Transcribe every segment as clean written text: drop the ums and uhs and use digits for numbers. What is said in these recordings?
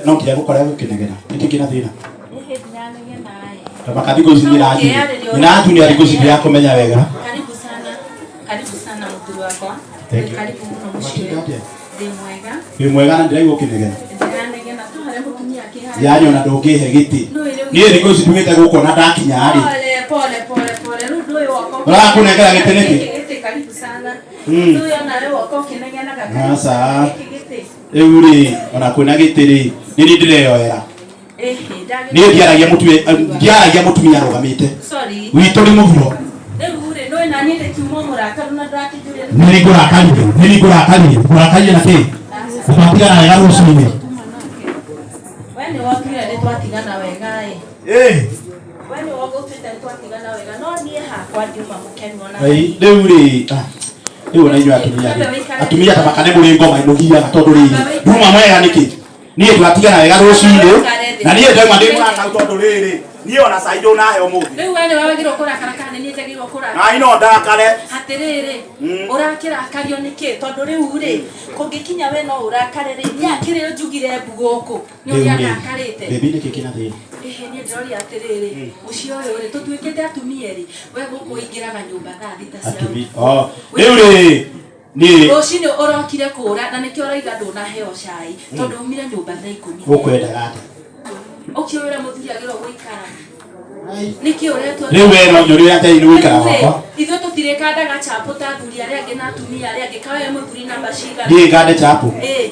No nginya gũkorwo gũkĩnegena. Nĩkĩ kĩna thĩna? Tondũ thikũ ici nyina junior thikũ ici ndirakũmenya wega. Karibu sana, karibu sana mũthuri wakwa. Thank you. Karibu mũno mũciĩ. Matinda atĩa? Ndĩ mwega. Wĩ mwega na ndĩraigua ũkĩnegena. Ndĩranegena tu harĩa mũtumia akĩharĩa. Yanyona ndũngĩhe gĩtĩ. Nũĩ rĩu. Niĩ thikũ ici ndugĩte gũkũ na ndakinya rĩ. Pole pole pole pole. Rĩu ndũĩ woka. Ũrakũnengera gĩtĩ nĩkĩ? Gĩkĩ gĩtĩ karibu sana. Ndũĩ ona rĩu woka ũkĩnegenaga karibu Aca. sana. Gĩkĩ gĩtĩ. Rĩu rĩ, ona kwĩna gĩtĩ rĩ, nĩ niĩ ndĩreyoera. Ĩhĩ, ndagĩtarĩ. Niĩ ndiaragia mũtumia, ndiaragia mũtumia arũgamĩte. Sorry. Witũ nĩ mũthuro. Rĩu rĩ, nũĩ na niĩ ndĩkiuma mũrakaru na ndũrakĩnjũria. Nĩ niĩ ngũrakarire, nĩ niĩ ngũrakarire, ngũrakarire na kĩ? Na twatigana wega rũcinĩ. We nĩ wokire nĩ twatigana wega ĩ. Ĩ, We nĩ wokire nĩ twatigana wega no niĩ hakwa ndiuma mũkenu ona. Ngai, rĩu rĩ, ah, rĩu ona inyuĩ atumia rĩ, atumia ta makane mũrĩ ngoma imũgiaga tondũ rĩrĩ, nduma mwega nĩkĩ? Niĩ twatigana wega rũcinĩ, na niĩ ndauma ndĩ mũrakaru tondũ rĩrĩ, niĩ ona cai ndũnahe ũmũthĩ. Rĩu we nĩ wagĩrĩirwo kũrakara kana nĩ niĩ njagĩrĩirwo kũrakara? Nai no ndakare. Atĩrĩrĩ, ũrakĩrakario nĩkĩ? Tondũ rĩu rĩ, kũngĩkinya we no ũrakare rĩ, niĩ akĩrĩ njugire mbu gũkũ nĩ ũrĩa ndakarĩte. Baby nĩkĩ kĩna thĩna? Ĩhĩ, niĩ ndĩroria atĩrĩrĩ, mũciĩ ũyũ rĩ, tũtuĩkĩte atumia erĩ, we gũkũ ũingĩraga nyũmba thaa 6 cia Atumia, oh, rĩu rĩ, niĩ Rũcinĩ ũrokire kũra na nĩkĩo ũraiga ndũnaheo cai tondũ umire nyũmba thaa 10. Ũkwendaga atĩa? Ũkĩũĩ ũrĩa mũthuri agĩrĩirwo gũikara. Nĩkĩ ũretua? Rĩu we no njũrie atĩ nĩ gũikara gwakwa. Ithuĩ tũtirĩkandaga chapo ta athuri arĩa angĩ na atumia arĩa angĩ. Kawe mũthuri namba cigana? Niĩ ngande chapo. Ĩ.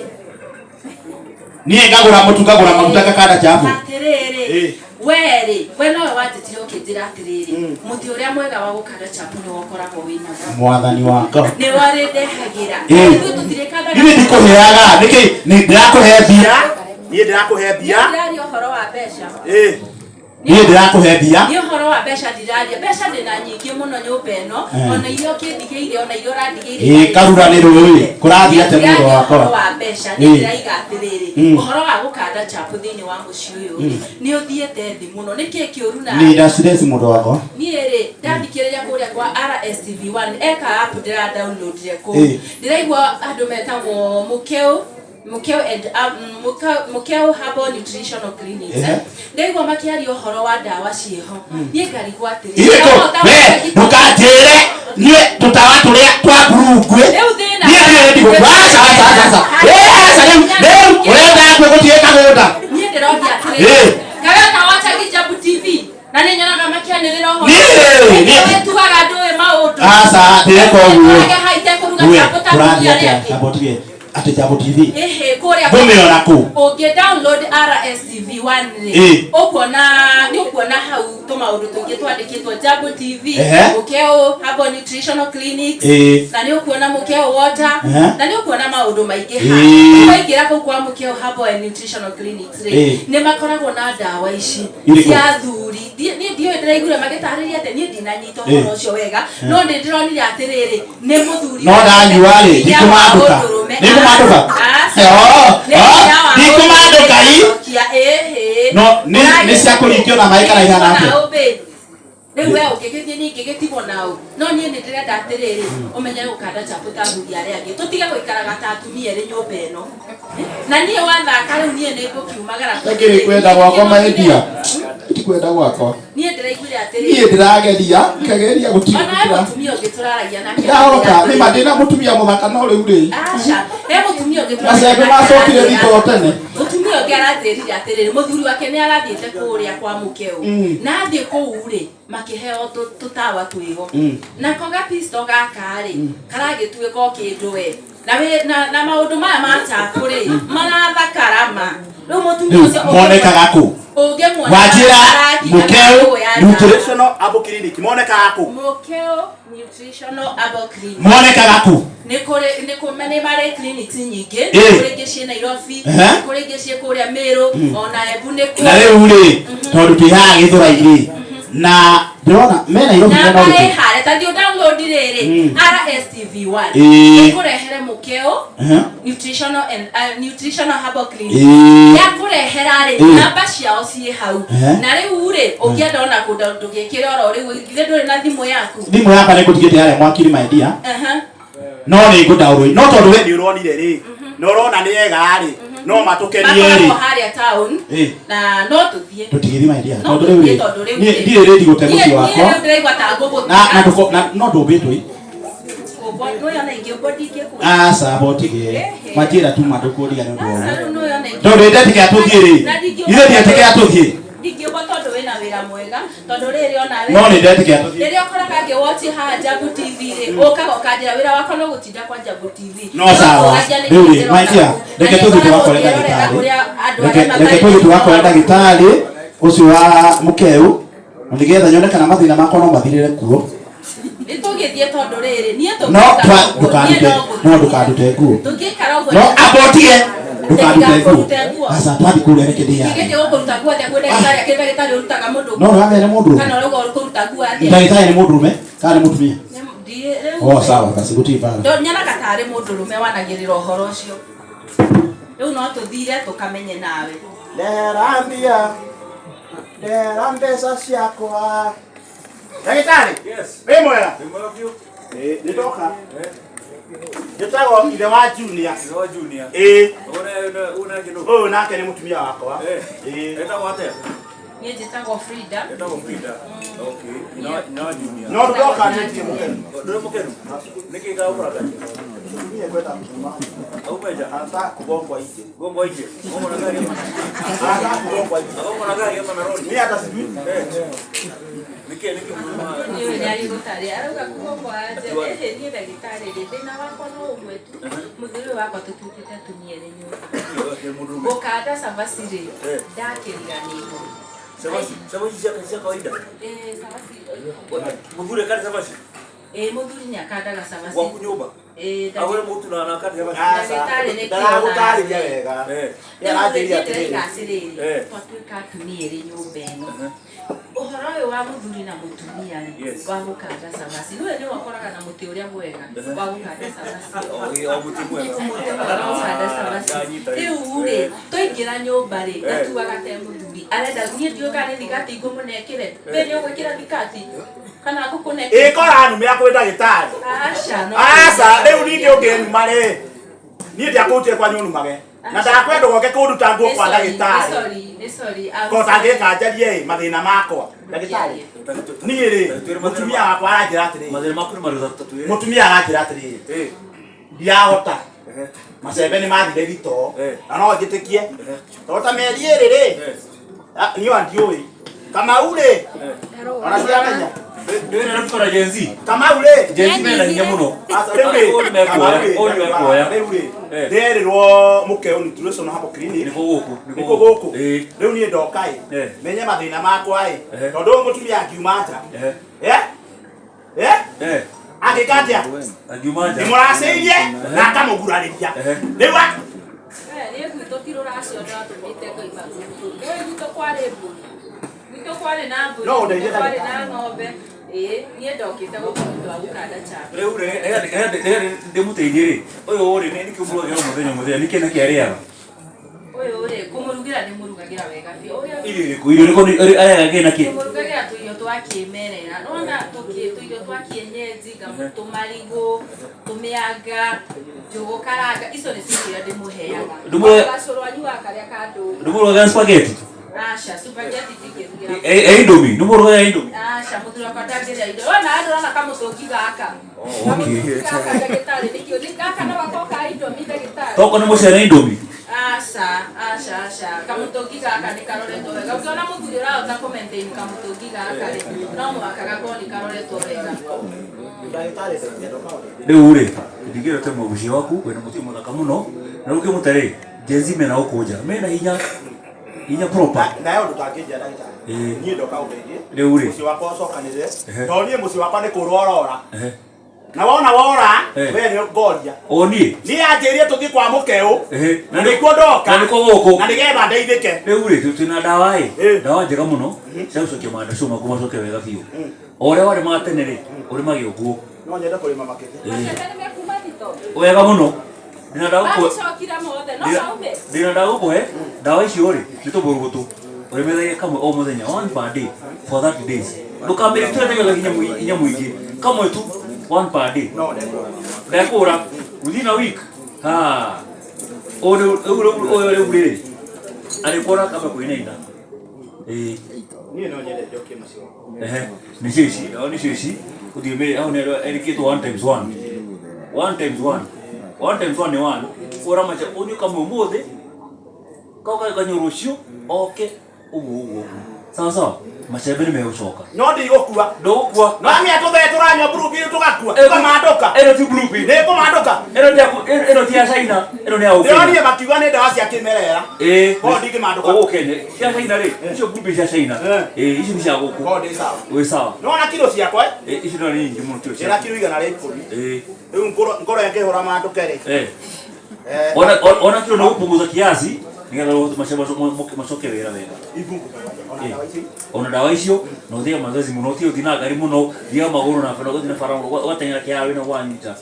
Niĩ ngagũra mũtu ngagũra maguta ngakanda chapo. Atĩrĩrĩ. Ĩ. We-rĩ, we nowe wanjĩtire ũkĩnjĩra atĩrĩrĩ, mũtĩ ũrĩa mwega wa gũkanda chapo nĩwe ũkoragwo wĩ naguo. Mwathani wakwa. Nĩwe arĩndehagĩra. Ĩ. Ithuĩ tũtirĩkandaga. Niĩ ndikũheaga, nĩkĩ nĩ ndĩrakũhe mbia? Niĩ ndĩrakũhe mbia. Ndĩraria ũhoro wa mbeca. Ĩ. Niĩ ndĩrakũhe mbia. Nĩ ũhoro wa mbeca ndiraria. Mbeca ndĩna nyingĩ mũno nyũmba ĩno. Ona iria ũkĩndigĩire, ona iria ũrandigĩire. Ĩ, karura nĩ rũĩ. Kũrathiĩ atĩa Ndiraria mũndũ wakwa? ũhoro wa mbeca, niĩ Ĩ. ndĩraiga atĩrĩrĩ, ũhoro wa gũkanda chapo thĩinĩ wa mũciĩ ũyũ rĩ, nĩ ũthiĩte thĩ mũno. Nĩkĩ kĩũru nawe? Nĩ nda stress mũndũ wakwa. Niĩ rĩ, ndathikĩrĩria kũrĩa kwa RSTV1, eka app ndĩra download-ire kũu. Ĩ. Ndĩraigua andũ metagwo Mũkeu, Mukeu and Mukeu Herbal Nutritional Clinic. Ehe. Ndaigua makĩaria ũhoro wa ndawa ciĩho. Niĩ ngarigwo atĩrĩrĩ. Irĩkũ? Ndahota We, gũthikĩrĩria. ndũkanjĩre niĩ tũtawa tũrĩa twa mburungwe. Rĩu thĩna. Niĩ ndirĩ ready gũkua. Aca, aca, aca, aca. Ĩ, aca, rĩu, rĩu, ũrenda ngwe gũthiĩ kagũnda. Niĩ ndĩroria atĩrĩrĩ. Ĩ. Kawe kawacha Kijabu TV. Na nĩ nyonaga makĩanĩrĩra ũhoro. Niĩ, niĩ. Wĩtuaga ndũĩ maũndũ. Aca, ndĩreka ũguo. Wĩtuage hai itekũruga We, chapo ta kũrathiĩ atumia arĩa atĩa? angĩ. Amba ũtige atĩ Jambo TV. Ĩhĩ, kũrĩa Ngũmĩona kũ? Ũngĩ download RSTV 1 rĩ, Ĩ. ũkuona nĩ ũkuona hau tũmaũndũ tũingĩ twandĩkĩtwo Jambo TV, Ehe. Mũkeo Herbal Nutritional Clinics, Ĩ. na nĩ ũkuona Mũkeo Water, Ehe. na nĩ ũkuona maũndũ maingĩ Ĩ. haha. Waingĩra kũu kwa Mũkeo Herbal and Nutritional Clinics rĩ, Ĩ. nĩ makoragwo na ndawa ici Irĩkũ? cia athuri. Niĩ ndiũĩ ndĩraiguire magĩtarĩria atĩ niĩ ndinanyita Ĩ. ũhoro ũcio wega, no nĩ ndĩronire atĩrĩrĩ, nĩ mũthuri No ndanyua rĩ, Hinya wa ndikũmandũka. ũndũrũme. Nĩngũmandũka? Aca. Oh, Nĩ oh, hinya wa ndikũmandũka ii. ũndũrũme. Ĩhĩ. No, nĩ cia kũringio na maĩ kana ihana atĩa? Na ũmbĩ. Rĩu we ũngĩgĩthiĩ niĩ ingĩgĩtigwo na ũ? No niĩ nĩ ndĩrenda atĩrĩrĩ, ũmenyere gũkanda chapo ta athuri arĩa angĩ. Tũtige gũikaraga ta atumia erĩ nyũmba ĩno. Na niĩ wathaka rĩu niĩ nĩ ngũkiumagara. Ndakĩrĩ kwenda gwakwa mahĩtia. Ti kwenda gwakwa. Niĩ ndĩraiguire atĩrĩrĩ. Niĩ ndĩrageria, ngegeria gũtirĩ. Ona he mũtumia ũngĩ tũraragia nake. Ndahota, nĩ ma ndĩna mũtumia mũthaka no rĩu rĩ. Aca, he mũtumia ũngĩ tũraragia Macembe nake macokire aranjĩra. thitoo tene. Mũtumia ũngĩ aranjĩrire atĩrĩrĩ, mũthuri wake nĩ arathiĩte kũrĩa kwa mũkeu. Na athiĩ kũu rĩ, makĩheo tũtawa twĩho. Nako gapisto gaka rĩ, karagĩtuĩka o kĩndũ we. Na wĩ na na maũndũ maya ma chapo rĩ, marathakara ma. Rĩu mũtumia Rĩu, ũcio monekaga kũ? Ũngĩmuona Wanjĩra arakinya Mũkeu na ngũ ya nja. Nutritional Herbal Clinic monekaga kũ? Mũkeu Nutritional Herbal Clinic. Monekaga kũ? Nĩ kũrĩ nĩ kũ nĩ marĩ clinics nyingĩ. Ĩ. Nĩ kũrĩ ingĩ ciĩ Nairobi, Ehe. nĩ kũrĩ ingĩ ciĩ kũrĩa Meru, ona Embu nĩ kuo. Na rĩu rĩ, tondũ twĩ haha Gĩthũrai-rĩ, na ndĩrona me Nairobi mwena Namba ũrĩkũ? ĩ harĩa, ta thiĩ download rĩrĩ, RSTV1. Ĩ. Ĩkũrehere Mũkeu Ehe. Nutritional and Nutritional Herbal Clinic. Ĩ. Yakũrehera rĩ, Ĩ. namba ciao ciĩ hau. Ehe. Na rĩu rĩ, ũngĩenda ona kũnda ndũgĩkĩre oro rĩu, githĩ ndũrĩ na thimũ yaku? Thimũ yakwa nĩ ngũtigĩte harĩa mwakiri my dear. Aha. No nĩ ngũdownload. No tondũ we nĩ ũronire rĩ, na ũrona nĩ ega rĩ, No matũkenie rĩ. Makoragwo harĩa town Eh. na no tũthiĩ. Tũtigĩthi my dear. No Tondũ rĩu tũthiĩ rĩ. tondũ rĩu Niĩ rĩ. ndirĩ ready gũte Niĩ mũciĩ niĩ wakwa. rĩu ndĩraigua ta ngũgũtiga. Na na ndũko na no ndũmbĩtwo i. Kũmbwo nĩũyona ingĩũmbwo ndingĩkua. Aca botige. Ehe. Manjĩra tu mandũkũria nĩ ũndũ wa Aca ũguo. rĩu nĩũyona ingĩ- Tondũ ndetĩkĩra tũthiĩ rĩ. Na ndingĩũmbwo Ithe ndietĩkĩra tũthiĩ. Ndingĩũmbwo tondũ wĩna wĩra mwega tondũ rĩrĩ onawe No nĩ ndetĩkĩra tũthiĩ. rĩrĩa ũkoraga ngĩwatch haha Jambo TV rĩ ũkaga ũkanjĩra wĩra wakwa no gũtinda kwa Jambo TV. No sawa. Ũkagia nĩ Rĩu rĩ, ndĩrona my dear, kũu. reke Na tũthiĩ nĩngoragwo tũgakore ngĩrorera ndagĩtarĩ. ũrĩa andũ Reke arĩa reke matarĩ tũthiĩ tũgakore na ndagĩtarĩ ũcio wa mũkeu na nĩgetha nyone kana mathĩna makwa no mathirĩre kuo. Nĩ tũgĩthiĩ tondũ rĩrĩ niĩ No tũngĩikara twa ũguo, niĩ ndũkandute no gũthiĩ. no ndũkandute nguo. Tũngĩikara ũguo No amba ũtige ndũkandute nguo. Ndingakũrute nguo. Aca twathiĩ kũrĩa reke ndĩyathe. Ningĩ gũkũruta nguo atĩa kwĩ ndagĩtarĩ akĩ ndagĩtarĩ ũrutaga mũndũ No ndũramenya nĩ mũndũrũme. kana ũrauga ũkũruta nguo atĩa? Ndagĩtarĩ nĩ mũndũrũme kana nĩ mũtumia? Rĩu Oh sawa basi gũtirĩ mbara. Nyonaga tarĩ mũndũrũme wanagĩrĩra ũhoro ũcio. Rĩu no tũthire tũkamenye nawe. Ndehera mbia, ndehera mbeca ciakwa. Ndagĩtarĩ, Yes. wĩ mwega? Wĩ mwega biũ. Ĩ, nĩ ndoka. Njĩtagwo ithe wa Junior. Ithe wa Junior. Ĩ, Ũyũ nake nũ? ũyũ nake nĩ mũtumia wakwa. Eh. Ĩ. Etagwo atĩa? Niĩ njĩtagwo Frida. Etagwo Frida. Okay. Nyina wa Junior. No ndoka niĩ ndirĩ mũkenu. Ndũrĩ mũkenu? Nĩkĩ gĩgũkũrakaria? Mũtumia ngwenda kuuma. Auma nja. Anataka kugongwa nje. Gongwa nje. Gongwa na gari ama? Anataka kugongwa nje. Gongwa na gari ama na lori? Mimi hata sijui. Eh. Nĩkĩ nĩkĩ mũruma? Niĩ nĩ arĩgũtarĩ arauga kugongwa nje. Ĩhĩ niĩ ndagĩtarĩ rĩ thĩna wakwa no ũmwe tu. Mũthuri ũyũ wakwa tũtuĩkĩte atumia erĩ nyũmba. Mũndũrũme. Gũkanda cabaci rĩ Eh. ndakĩriganĩrwo. Cabaci, cabaci cia kawaida. Ĩ cabaci. Mũthuri akande cabaci. Ĩ mũthuri nĩ akandaga cabaci. Gwaku nyũmba. Ĩ Agũre mũtu na akande cabaci. Aca, Ndagĩtarĩ nĩ ndaragũtarĩria wega. Eh. Nĩ aranjĩrire atĩrĩrĩ. ndĩraiga atĩrĩrĩ Eh. twatuĩka atumia erĩ nyũmba ĩno ũhoro ũyũ wa mũthuri na mũtumia rĩ Yes. wa gũkanda cabaci rĩu nĩwe ũkoraga na mũtĩ ũrĩa mwega wa gũkanda cabaci O mũtĩ mwega. mũtĩ mwega wa gũkanda cabaci Ndanyita rĩu rĩ twaingĩra nyũmba rĩ gatuaga te mũthuri arenda niĩ ndiũĩ kana nĩ thikati ngũmũnekĩre we nĩ ũgwĩkĩra thikati kana ngũkũnekĩra Ĩ kora numĩra kwĩ ndagĩtarĩ. aca no Aca, rĩu ningĩ ũngĩnuma rĩ. Niĩ ndiakũrutire kwanyu ũnumage. Na ndakwenda ũgoke kũnduta nguo Nĩ kwa sorry, nĩ ndagĩtarĩ. sorry, nĩ sorry, I'm Ko sorry. tangĩka njarie ĩ mathĩna makwa. Ndagĩtarĩ. Niĩ rĩ, mũtumia wakwa aranjĩra atĩrĩrĩ. Mathĩna maku nĩ marĩkũ tatwĩre? Mũtumia aranjĩra atĩrĩrĩ. Eh. Ndiahota. Macembe nĩ mathire thitoo. Eh. Na no njĩtĩkie. Tondũ ta mĩeri ĩrĩ rĩ, Eh. niĩ ona ndiũĩ. Kamau rĩ, ona ndiramenya. Ndĩrĩ na kora Gen Z. Kamau rĩ, Gen Z mena hinya mũno. Aca, rĩu rĩ, Ũyũ nĩ mekuoya, Kamau rĩ, ũyũ nĩ mekuoya. rĩu rĩ, Eh. nderirwo mũkeo nutrition hapo clinic. Nĩkũ gũkũ? Nĩkũ gũkũ? Ĩĩ. Rĩu niĩ ndoka ĩ, Eh. menye mathĩna makwa ĩ, Eh. tondũ ũyũ mũtumia angiuma nja. Eh. Eh? Eh? Eh. Angĩka atĩa? Angiuma nja. Ndĩmũracĩirie na akamũgurarĩria. Eh. Rĩu Niĩ gwitũ ti rũracio ndĩratũmĩte ngaima gwitũ. Nĩũĩ gwitũ kwarĩ mbũri. Gwitũ kwarĩ na mbũri, No ũndeithie gwitũ kwarĩ ndagĩtarĩ. na ng'ombe. Ĩĩ, niĩ ndokĩte gũkũ nĩ ũndũ wa gũkanda chapati. Rĩu rĩ, reke ndĩmũteithie rĩ. Ũyũ rĩ, nĩkĩ ũmũrugagĩra o mũthenya o mũthenya? Nĩkĩ nĩkĩ arĩaga? Ũyũ rĩ, kũmũrugĩra ndĩmũrugagĩra wega biũ. Ũrĩa Irio irĩkũ? Irio irĩkũ arĩaga kĩ na kĩ? ndĩmũrugagĩra tũirio twa kĩmerera. Nĩwona tũirio twa kienyeji, tũmarigũ, tũmĩanga, njũgũ karanga. Icio nĩcio irio iria ndĩmũheaga. Gacũrũ anyuaga karĩa ka ndũma. Ndũmũrugagĩra spaghetti? Aca, spaghetti ndingĩrugĩra. E Indomie, ndũmũrugagĩra Indomie? Aca, mũthuri wakwa ndangĩrĩa indo. Wona andũ ũrona kamũtũngi gaka. Oh, okay. Kamũtũngi gaka ndagĩtarĩ nĩkĩo. Nĩ gaka no gakorwo ka Indomie ndagĩtarĩ. Tokorwo nĩ mũcere Indomie? Aca, aca, aca. Kamũtũngi gaka nĩ karoretwo wega. Ũngĩona mũthuri ũrahota kũ maintain kamũtũngi gaka rĩ, no mũhaka gakorwo nĩ karoretwo wega. Ndagĩtarĩ ndeithia ndoka ũndeithie. Rĩu rĩ, ndingĩenda ũte mũciĩ waku wĩna mũtumia mũthaka mũno, na rĩu ũkĩmũte rĩ, Gen Z mena gũkũ nja, mena hinya, hinya proper. Nawe ũndũ ũtangĩnjĩra ndagĩtarĩ. Ĩĩ. Niĩ ndoka ũndeithie. Rĩu rĩ. Mũciĩ wakwa ũcokanĩrĩre. Ehe. Tondũ niĩ mũciĩ wakwa nĩ kũũrwo ũrora. Ehe. Na wona wora, Eh. we nĩ ngoria. O niĩ? Niĩ anjĩrire tũthiĩ kwa mũkeu. Ehe. Na nĩkuo ndoka. Na nĩkuo gũkũ. Na nĩgetha ndeithĩke. Rĩu rĩ, twĩna ndawa ĩ, Ĩ. ndawa njega mũno, cia gũcokia mandacu maku macoke wega biũ. O ũrĩa warĩmaga tene rĩ, ũrĩmage ũguo. No nyende kũrĩma makĩria. Macembe nĩ mekuma thito. Wega mũno. Ndĩna ndawa gũkũhe. Magĩcokire mothe, no maume. Ndĩna ndawa gũkũhe, ndawa icio rĩ, nĩ tũbũrũgũtũ. Ũrĩmethagia kamwe o mũthenya, one per day for 30 days. Ndũkamĩrĩe tũrĩa hinya mũingĩ. Kamwe tu, one per day. No ndekũra. Ndekũra within a week. Ha. Ũyũ rĩu ũyũ rĩu rĩ arĩkuona kamba kwĩnaina. Ĩĩ. Niĩ no nyende njokie macio. Ehe, nĩcio ici, o nĩcio ici. Ũthiĩ ũmĩrĩe hau nĩ ĩrĩkĩtwo 1 times 1. 1 times 1. 1 times 1 nĩ 1. Ũra macha ũnyue kamwe ũmũthĩ, kau kanyua rũciũ, oke ũguo ũguo ũguo. Sawa sawa. Macembe nĩ megũcoka. No ndigũkua. Ndũgũkua. No amĩa tũthee tũranyua blue pill tũgakua. Tũkamandũka. Ĩno ti blue pill. Nĩ ngũmandũka. Ĩno ti ya ĩno ti ya China, ĩno nĩ ya gũkũ. Ndĩronire makiuga nĩ ndawa cia kĩmerera. Ĩĩ. Korwo ndingĩmandũka. Gũkũ Kenya. Cia China rĩ, icio blue pill cia China. Ĩĩ, ici nĩ cia gũkũ. Korwo ndĩ sawa. Wĩ sawa. Nĩwona kiro ciakwa? Ĩĩ, ici no nĩ nyingĩ mũno kiro Ndĩna ciaku. kiro 110. Ĩĩ. Rĩu ngorwo ngĩhũra mandũke rĩ. Eh. Eh. Ona ona kilo nĩ gũpunguza kiasi nĩgetha macoke wĩra wega. Ona ndawa ici. Ona ndawa icio na ũthiaga mazoezi mũno, ũtige gũthiĩ na ngari mũno, thiaga magũrũ na bara, ũgathiĩ na bara ũgateng'era kĩharo wĩna wanyita.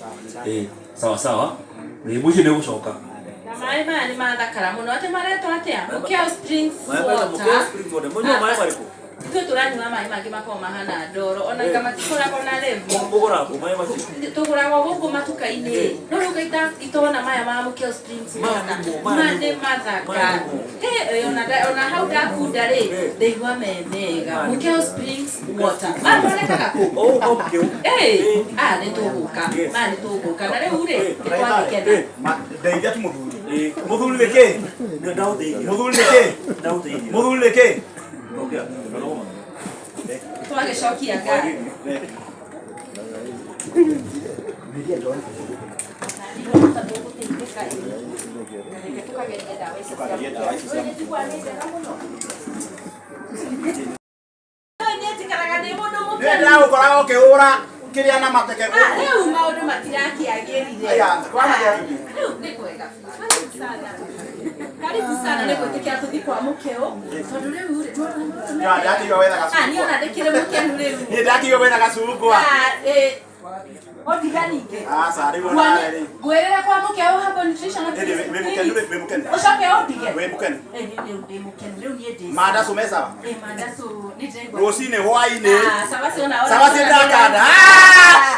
Ĩĩ, sawa sawa. Ĩĩ, mũico nĩ ũgũcoka. Na maĩ maya nĩ mathakara mũno atĩ maretwo atĩa? Mukeo Springs Water. Mũnyua maĩ marĩkũ? Ithuĩ tũranyua maĩ mangĩ makoragwo mahana ndoro ona anga matikoragwo na level. Mũgũraga kũ maĩ macio? Tũgũragwo gũkũ matuka-inĩ. No rĩu ngaita itona maya ma Mukeo Springs Water. Maya Ma nĩmo. nĩ mathaka. Maya nĩmo. Ĩ, ona hau ndakunda rĩ, ndaigua me mega. Mukeo Springs Water. Maya monekaga kũ? O kwa Mukeo. Ĩ, aya nĩ tũgũka. Maya nĩ tũgũka. Na rĩu rĩ, nĩ twagĩkena. Ndeithia tu mũthuri. Ĩĩ. Mũthuri nĩ kĩ? Nĩ ndagũteithia. Mũthuri nĩ kĩ? Ndagũteithia. Mũthuri nĩ kĩ? Ongea. Ndagũma. Twagĩcokia ngatho. Nĩ ndĩragũkoraga ũkĩhũra kĩrĩa na mateke gũkũ. Rĩu maũndũ matirakĩagĩrire. Aya, twanagia. Rĩu nĩ kwega. Karibu sana. Karibu sana nĩ gwĩtĩkĩra tũthiĩ kwa mũkeo tondũ rĩu rĩ Ya, ndakĩigua wetha Ah, niĩ gacungwa. ona ndĩkĩrĩ mũkenu rĩu. Niĩ ndakĩigua wetha gacungwa. Ah, eh, ũndiga ningĩ. Aca, rĩu ona rĩ. Ngwĩrĩre kwa mũkeo Herbal Nutrition and Ĩndĩ wĩ mũkenu rĩ, wĩ mũkenu. Ũcoke ũndige. Wĩ mũkenu. Eh, niĩ rĩu ndĩ mũkenu, rĩu niĩ ndĩ. Mandacu me sawa. Eh, mandacu nĩ ndĩraigua. Rũcinĩ hwainĩ. Ah, cabaci ona Cabaci ndakanda. Ah!